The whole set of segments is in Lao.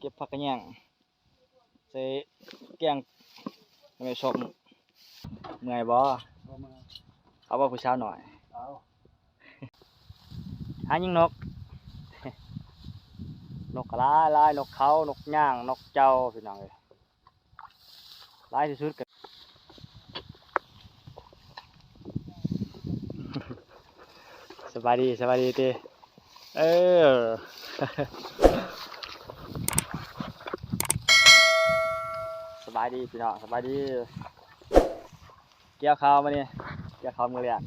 ກັບຜັກຂະແຍງ ໃສ່ແກງໜໍ່ໄມ້ສົ້ມ. ເມື່ອຍບໍ່? ບໍ່ເມື່ອຍ. ເອົາບໍ່ຜູ້ສາວນ້ອຍ? ເອົາ. ຫາຍິງນົກ ນົກກໍຫຼາຍໆ ນົກເຂົາ ນົກຍາງ ນົກເຈົ້າ ພີ່ນ້ອງເອີຍ. ຫຼາຍທີ່ສຸດກໍ ສະບາຍດີ ສະບາຍດີຕິ ເອີ ສະບາຍດີພີ່ນ້ອງ ສະບາຍດີ. ກ່ຽວເຂົ້າມື້ນີ້ ກ່ຽວເຂົ້າມື້ແລກ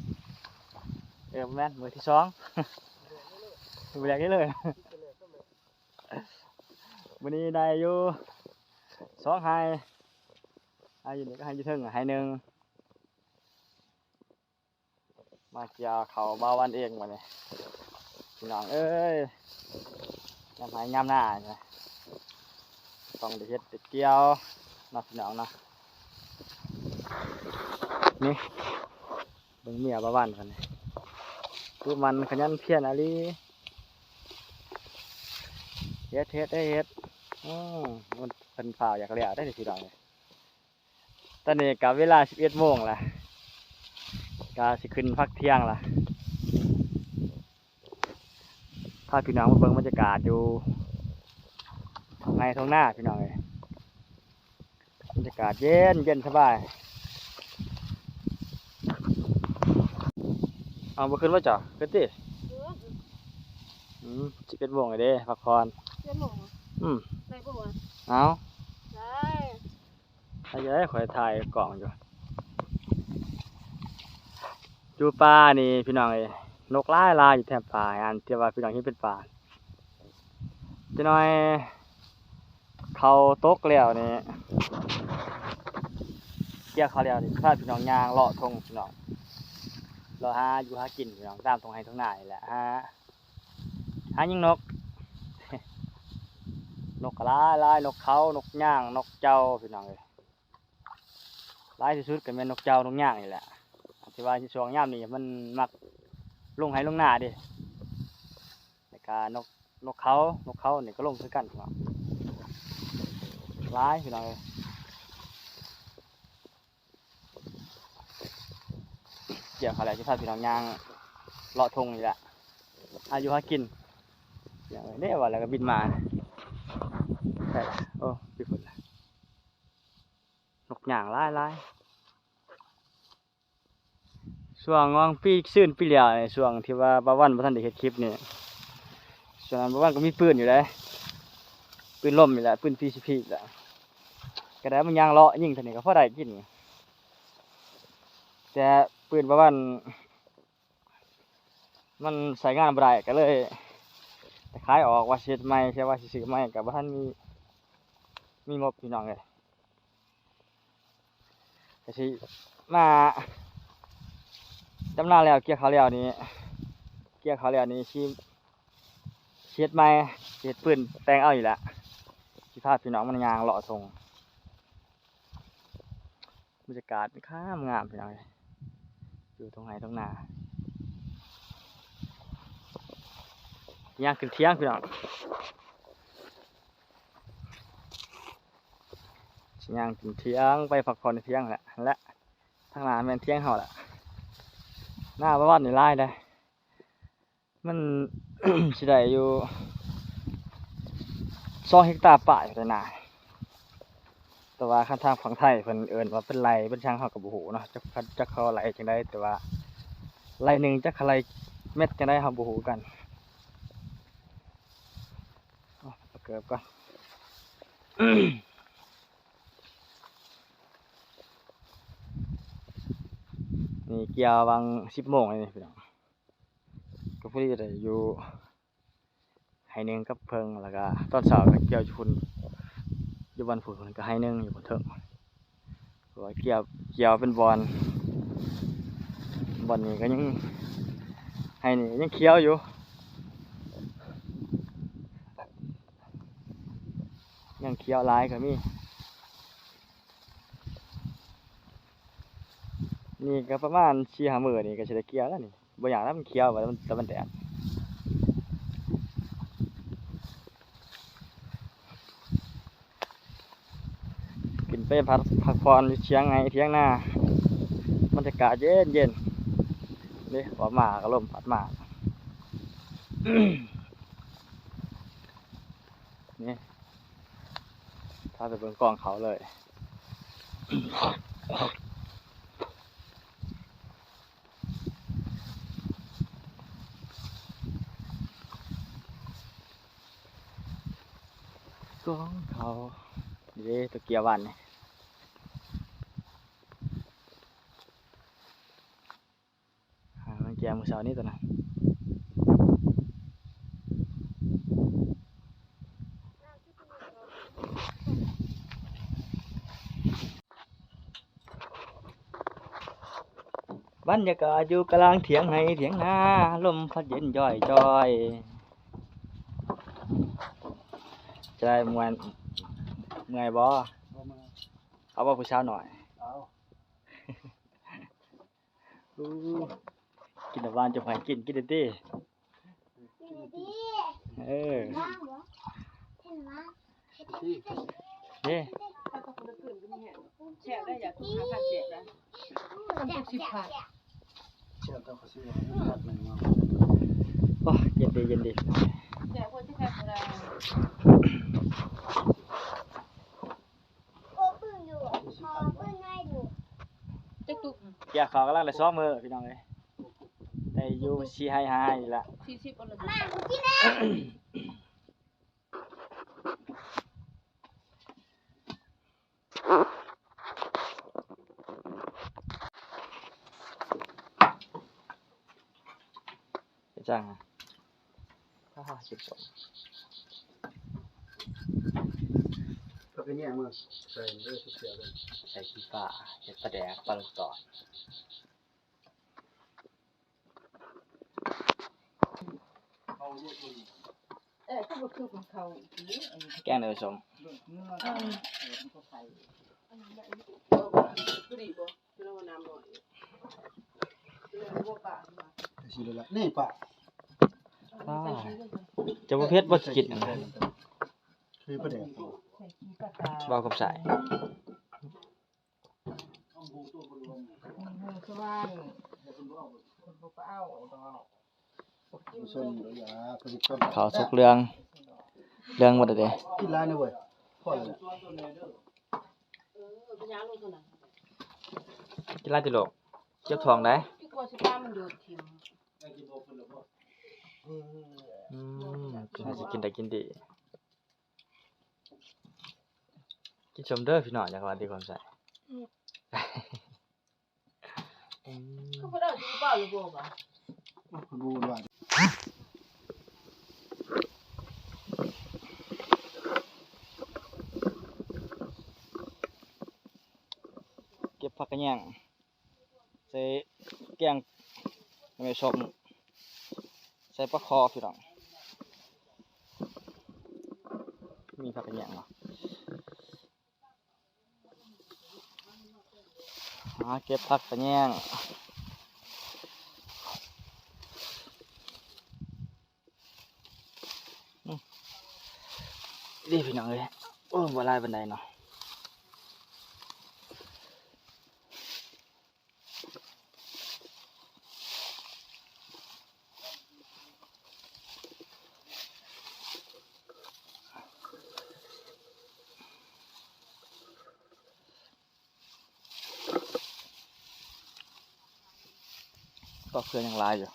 ເອີ ບໍ່ແມ່ນ ມື້ທີສອງ ມື້ແລກນີ້ເລີຍ. ມື້ນີ້ໄດ້ຢູ່ສອງໄຮ່ ໄຮ່ຢູ່ນີ້ກໍໄຮ່ຢູ່ເທິງໄຮ່ໜຶ່ງ. ມາກ່ຽວເຂົ້າບ່າວວັນເອງບັດນີ້ ພີ່ນ້ອງເອີຍ. ຍາມໄຮ່ຍາມນານະ ຕ້ອງໄດ້ເຮັດໄດ້ກ່ຽວເນາະ ພີ່ນ້ອງເນາະ. ນີ້ ເບິ່ງເມຍບ່າວວັນເພິ່ນນີ້ ຄືມັນຂະຫຍັນພຽນອີ່ຫຼີ ເຮັດ ເຮັດ ເຮັດ. ອື ມັນ ເພິ່ນຟ້າວຢາກແລ້ວເດ້ ພີ່ນ້ອງເອີຍ. ຕອນນີ້ກໍເວລາສິບເອັດໂມງລະ ກໍຊິຂຶ້ນພັກທ່ຽງລະ. ພາພີ່ນ້ອງມາເບິ່ງບັນຍາກາດຢູ່ທົ່ງໄຮ່ທົ່ງນາ ພີ່ນ້ອງເອີຍ. ບັນຍາກາດເຢັນ ເຢັນສະບາຍ. ເອົາ ບໍ່ຂຶ້ນບໍ່ເຈົ້າ? ຂຶ້ນຕິ. ເອີ ອືມ ສິບເອັດໂມງແລ້ວເດ້ ພັກຜ່ອນ. ສິບເອັດໂມງ? ອືມ ໄດ້ບໍ່ວະ? ເອົາ ໄດ້. ໃຫ້ໄດ້ ຂ້ອຍຖ່າຍກ້ອງຢູ່ ຢູ່ປ່ານີ້ພີ່ນ້ອງເອີຍ. ນົກຫຼາຍໆ ຢູ່ແຖມປ່າ ອັນທີ່ວ່າພີ່ນ້ອງເຫັນເປັນປ່າ ຈັກໜ້ອຍເຂົ້າຕົກແລ້ວນີ້ ກ່ຽວເຂົ້າແລ້ວນີ້ ພາພີ່ນ້ອງຍ່າງເລາະທົ່ງພີ່ນ້ອງ ເລາະຫາຢູ່ຫາກິນພີ່ນ້ອງ ຕາມທົ່ງໄຮ່ທົ່ງນານີ້ແຫຼະ ຫາ ຫາຍິງນົກ ນົກກໍຫຼາຍໆ ນົກເຂົາ ນົກຍາງ ນົກເຈົ້າ ພີ່ນ້ອງເອີຍ. ຫຼາຍທີ່ສຸດກໍແມ່ນນົກເຈົ້ານົກຍາງນີ້ແຫຼະ ທີ່ວ່າຊ່ວງຍາມນີ້ມັນມັກລົງໄຮ່ລົງນາເດ້ ແລ້ວກໍນົກ ນົກເຂົາ ນົກເຂົານີ້ກໍລົງຄືກັນເນາະ ຫຼາຍພີ່ນ້ອງເອີຍ. ກ່ຽວເຂົ້າແລ້ວຊິພາພີ່ນ້ອງຍ່າງເລາະທົ່ງນີ້ແຫຼະ ຫາຢູ່ຫາກິນ. ເດ້ ວ່າແລ້ວກໍບິນມາ ໃສລະ? ໂອ້ ຢູ່ພຸ້ນລະ. ນົກຍາງຫຼາຍໆ. ຊ່ວງຫວ່າງປີຊືນປີແລ້ວນີ້ ຊ່ວງທີ່ວ່າບ່າວວັນບໍ່ທັນໄດ້ເຮັດຄລິບນີ້ ຊ່ວງນັ້ນບ່າວວັນກໍມີປືນຢູ່ເດ້ ປືນລົມນີ້ແຫຼະ ປືນ ພີ ຊີ ພີ ນີ້ແຫຼະ ກໍໄດ້ມາຍ່າງເລາະຍິງເທົ່ານີ້ກໍພໍໄດ້ກິນ. ແຕ່ປືນບ່າວວັນ ມັນໃຊ້ງານບໍ່ໄດ້ ກໍເລີຍໄດ້ຂາຍອອກ ວ່າຊິເຮັດໃໝ່ ແຕ່ວ່າຊິຊື້ໃໝ່ກໍບໍ່ທັນມີ ມີງົບ ພີ່ນ້ອງເອີຍ. ກໍຊິມາດຳນາແລ້ວ ກ່ຽວເຂົ້າແລ້ວນີ້ ກ່ຽວເຂົ້າແລ້ວນີ້ຊິ ຊິເຮັດໃໝ່ ຊິເຮັດປືນແຕ່ງເອົານີ້ແຫຼະ. ຊິພາພີ່ນ້ອງມາຍ່າງເລາະທົ່ງ. ບັນຍາກາດງາມໆ ພີ່ນ້ອງເອີຍ ຢູ່ທົ່ງໄຮ່ທົ່ງນາ. ຍ່າງຂຶ້ນຖຽງພີ່ນ້ອງ ຍ່າງຂຶ້ນຖຽງ ໄປພັກຜ່ອນໃນຖຽງແຫຼະ ຫັ້ນແຫຼະ. ທາງໜ້າແມ່ນຖຽງເຮົາແຫຼະ. ນາບ່າວວັນນີ້ຫຼາຍເດ້. ມັນ ຊິໄດ້ຢູ່ສອງເຮັກຕາປາຍໄຮ່ນາ ແຕ່ວ່າຄັນທາງຝັ່ງໄທເພິ່ນເອີ້ນວ່າເປັນໄຮ່ເປັນຫຍັງເຮົາກໍບໍ່ຮູ້ເນາະ ຈັກ ຈັກເຂົາໄລ່ຈັ່ງໃດ ແຕ່ວ່າໄຮ່ໜຶ່ງຈັກເຂົາໄລ່ແມັດຈັ່ງໃດເຮົາບໍ່ຮູ້ຄືກັນ. ເອົາເກີບກ່ອນ. ນີ້ກ່ຽວຫວ່າງສິບໂມງນີ້ພີ່ນ້ອງ ກໍພໍດີໄດ້ຢູ່ໄຮ່ໜຶ່ງກັບເພິ່ງ ແລ້ວກໍຕອນເຊົ້າກໍກ່ຽວຢູ່ພຸ້ນ ຢູ່ບ່ອນພຸ້ນກໍໄຮ່ໜຶ່ງຢູ່ພຸ້ນເທິງ ເພາະວ່າກ່ຽວ ກ່ຽວເປັນບ່ອນ ບ່ອນນີ້ກໍຍັງ ໄຮ່ນີ້ກໍຍັງຂຽວຢູ່ ຍັງຂຽວຫຼາຍກໍມີ. ນີ້ກໍປະມານສີ່ຫ້າມື້ນີ້ກໍຊິໄດ້ກ່ຽວແລ້ວນີ້ ບໍ່ຍາກແລ້ວ ມັນຂຽວ ແຕ່ມັນ ແຕ່ມັນແດດ. ໄປພັກ ພັກຜ່ອນຢູ່ຖຽງໄຮ່ຖຽງນາ ບັນຍາກາດເຢັນໆ ເດ້ ອອກມາກໍລົມພັດມາ ນີ້ ພາໄປເບິ່ງກອງເຂົ້າເລີຍ. ກອງເຂົ້າ ເດ້ ຕົວກຽວຫວ່ານນີ້ ຫາມັນກຽວມື້ເຊົ້ານີ້ຕົວນັ້ນ. ບັນຍາກາດຢູ່ກະລາງຖຽງໄຮ່ຖຽງນາ ລົມພັດເຢັນຈອຍໆ ຈະໄດ້ມ່ວນ ເມື່ອຍບໍ່? ບໍ່ເມື່ອຍ. ເອົາບໍ່ຜູ້ສາວນ້ອຍ? ເອົາ. ອູ້ ກິນນ້ຳຫວານຈະໃຫ້ກິນ ກິນເດ້. ເອີ ເດ້ ແຊບໄດ໋ ຢາກກິນ ຫ້າພັນ ແຊບໄດ໋ ສາມສິບ ສິບພັນ. ໂອ້ຍ ເຢັນດີ ເຢັນດີ. ຈັກຕຸກ? ກ່ຽວເຂົ້າກຳລັງໄດ້ສອງມື້ພີ່ນ້ອງເອີຍ ໄດ້ຢູ່ສີ່ໄຮ່ຫ້າໄຮ່ນີ້ລະ ສີ່ສິບ ເອົາເລີຍ. ເຮັດຫຍັງ? ອ້າ ເກັບສົ້ມ ເອົາໄປແຍງເບິ່ງ ໃສ່ເດີ ໃສ່ຂີ້ຟ້າ ເຮັດປາແດກ ປາລູກຕອດ. ແກງເດີສົ້ມ ຊິລະ ນີ້ປາ ອ້າ ຈະບໍ່ເຜັດບໍ່ກິນ ຄືປາແດກ ເວົ້າກັບສາຍ. ເຂົ້າສຸກເຫຼືອງ ເຫຼືອງໝົດແລ້ວເດ້. ກິນຫຼາຍນະເວີຍ ພໍແລ້ວແຫຼະ. ກິນຫຼາຍຕິລູກ ເຈັບທ້ອງໄດ໋. ອືມ ກິນໄດ້ກິນດີ. ກິນສົ້ມເດີພີ່ນ້ອງ ຢ່າວ່າແຕ່ຄວາມໃສ. ອືມ ອືມ ຄືບໍ່ໄດ້ກິນເປົ່າຫຼືບໍ່ວະ? ເກັບຜັກຂະແຍງ ໃສ່ແກງ ແມ່ສົ້ມ ໃສ່ປາຄໍພີ່ນ້ອງ. ມີຜັກຂະແຍງເນາະ ຫາເກັບຜັກຂະແຍງ. ອືມ ເດ້ພີ່ນ້ອງເອີຍ ໂອ້ ບໍ່ຫຼາຍປານໃດເນາະ. ກໍເຄືອຍັງຫຼາຍຢູ່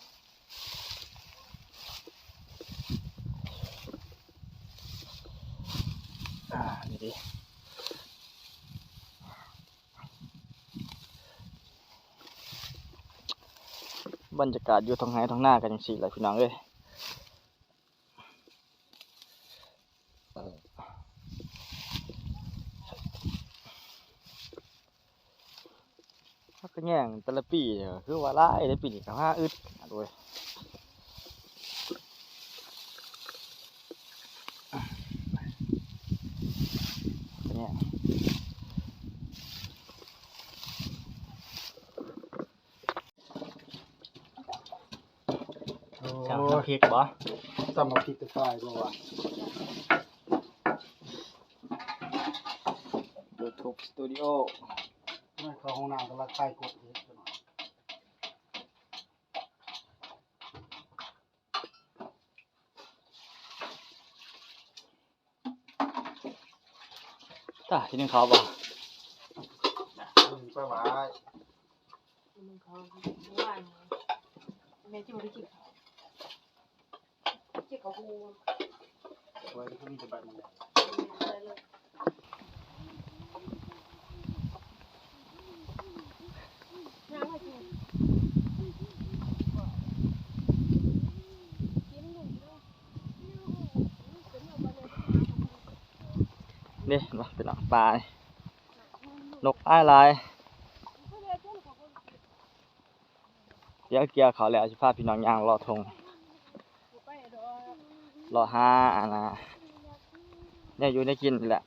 ອ່າ ນີ້ເດ້ ບັນຍາກາດຢູ່ທົ່ງໄຮ່ທົ່ງນາກໍຈັ່ງຊີ້ແຫຼະ ພີ່ນ້ອງເອີຍ. ຜັກຂະແຍງແຕ່ລະປີກໍຄືວ່າຫຼາຍເດ້ ປີນີ້ກໍຫາອຶດໂດຍ ຜັກຂະແຍງ. ໂອ້ຍ ນ້ຳພລິກບໍ່? ຕຳບັກພຣິກກະຊາຍບໍ່ວະ? ດູດ ກົບສະຕູດິໂອ ເຂົ້າຫ້ອງນ້ຳກຳລັງຄາຍກົບຢູ່. ຕາ ຊິໜຶ້ງເຂົ້າບໍ່? ໜຶ້ງໄປໄວ້ ໜຶ້ງເຂົ້າມື້ວານນີ້ ແມ່ຊິບໍ່ໄດ້ກິນເຂົ້າ ເຈັບກະຫູ ໄວ້ທີ່ມີແຕ່ໃບມັນ ນີ້ເຫັນບໍ່ ພີ່ນ້ອງ ປານີ້ ນົກຫຼາຍໆ. ດຽວກ່ຽວເຂົ້າແລ້ວ ຊິພາພີ່ນ້ອງຍ່າງເລາະທົ່ງ ເລາະຫາ ອັນນ່າ ແນວຢູ່ແນວກິນນີ້ແຫຼະ.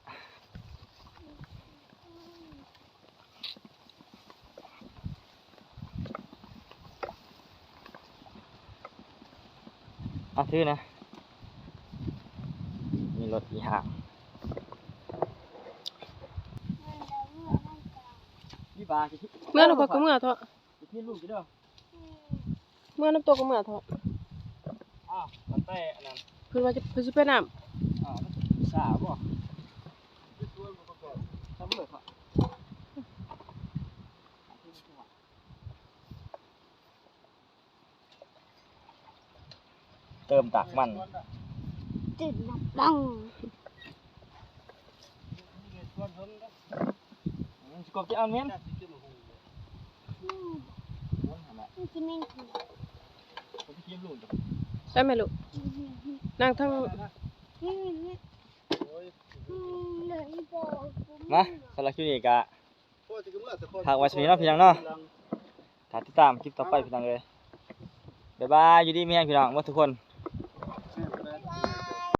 ເອົາ ຖືນະ ມີລົດອີ່ຫ້າງ ເມືອນຳເຂົາກະເມືອເຖາະ ເມືອນຳໂຕກະເມືອເຖາະ. ອ້າວ ມັນໄປອັນນັ້ນ ເພິ່ນວ່າຈະ ເພິ່ນຊິໄປນຳ ອ້າວ ມັນຊາບໍ່? ເຕີມຕາກມັນ ຕື່ນນຳປັງ ມັນຊິກົບທີ່ອັນແມ່ນ ອືມ ມັນຊິແມ່ນ ໄປແມ່ລູກ ນັ່ງທາງ ອືມ ມາ ສຳລັບຄລິບນີ້ກະ ພັກໄວ້ສ່ຳນີ້ເນາະ ພີ່ນ້ອງເນາະ ຖ້າຕິດຕາມຄລິບຕໍ່ໄປ ພີ່ນ້ອງເອີຍ ບາຍບາຍ ຢູ່ດີມີແຮງ ພີ່ນ້ອງເບິດທຸກຄົນ.